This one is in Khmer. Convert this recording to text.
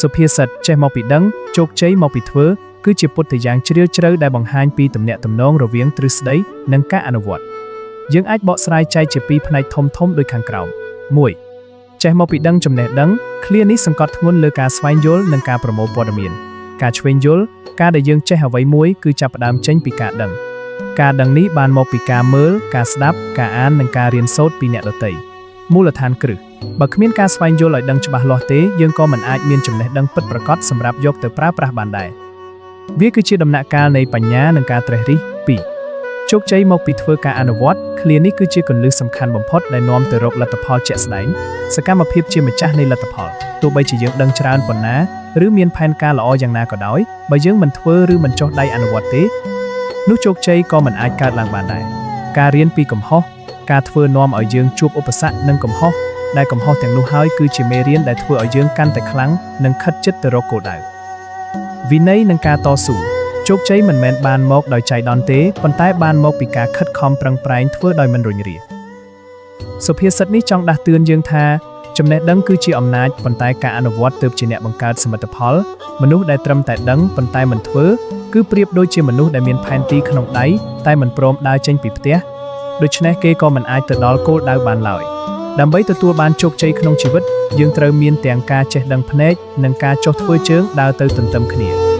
សុភាសិតចេះមកពីដឹងជោគជ័យមកពីធ្វើគឺជាពុទ្ធយ៉ាងជ្រាលជ្រៅដែលបង្ហាញពីទំនាក់ទំនងរវាងទ្រឹស្ដីនិងការអនុវត្តយើងអាចបកស្រាយចែកជាពីរផ្នែកធំៗដូចខាងក្រោម1ចេះមកពីដឹងចំណេះដឹងឃ្លានេះសង្កត់ធ្ងន់លើការស្វែងយល់និងការប្រមូលព័ត៌មានការឆ្វេងយល់ការដែលយើងចេះអ្វីមួយគឺចាប់ផ្ដើមចេញពីការដឹងការដឹងនេះបានមកពីការមើលការស្ដាប់ការអាននិងការរៀនសូត្រពីអ្នកដទៃមូលដ្ឋានគ្រឹះបើគ្មានការស្វែងយល់ឲ្យដឹងច្បាស់លាស់ទេយើងក៏មិនអាចមានចំណេះដឹងពិតប្រាកដសម្រាប់យកទៅប្រើប្រាស់បានដែរវាគឺជាដំណាក់កាលនៃបញ្ញានិងការត្រេះរិះ2ជោគជ័យមកពីធ្វើការអនុវត្តឃ្លានេះគឺជាគន្លឹះសំខាន់បំផុតដែលនាំទៅរកលទ្ធផលជាក់ស្ដែងសកម្មភាពជាម្ចាស់នៃលទ្ធផលទោះបីជាយើងដឹងច្រើនប៉ុណ្ណាឬមានផែនការល្អយ៉ាងណាក៏ដោយបើយើងមិនធ្វើឬមិនចុះដៃអនុវត្តទេនោះជោគជ័យក៏មិនអាចកើតឡើងបានដែរការរៀនពីកំហុសការធ្វើនាំឲ្យយើងជួបឧបសគ្គនិងកំហុសដែលកំហុសទាំងនោះហើយគឺជាមេរៀនដែលធ្វើឲ្យយើងកាន់តែខ្លាំងនិងខិតជិតទៅរកគោលដៅវិន័យនិងការតស៊ូជោគជ័យមិនមែនបានមកដោយចៃដន្យទេប៉ុន្តែបានមកពីការខិតខំប្រឹងប្រែងធ្វើដោយមិនរុញរាសុភាសិតនេះចង់ដាស់តឿនយើងថាចំណេះដឹងគឺជាអំណាចប៉ុន្តែការអនុវត្តទើបជាអ្នកបង្កើតសមិទ្ធផលមនុស្សដែលត្រឹមតែដឹងប៉ុន្តែមិនធ្វើគឺប្រៀបដូចជាមនុស្សដែលមានផែនទីក្នុងដៃតែមិនព្រមដើរចេញពីផ្ទះដូច្នេះគេក៏មិនអាចទៅដល់គោលដៅបានឡើយដើម្បីទទួលបានជោគជ័យក្នុងជីវិតយើងត្រូវមានទាំងការចេះដឹងភ្នែកនិងការចុះធ្វើជើងដើរទៅទន្ទឹមគ្នា។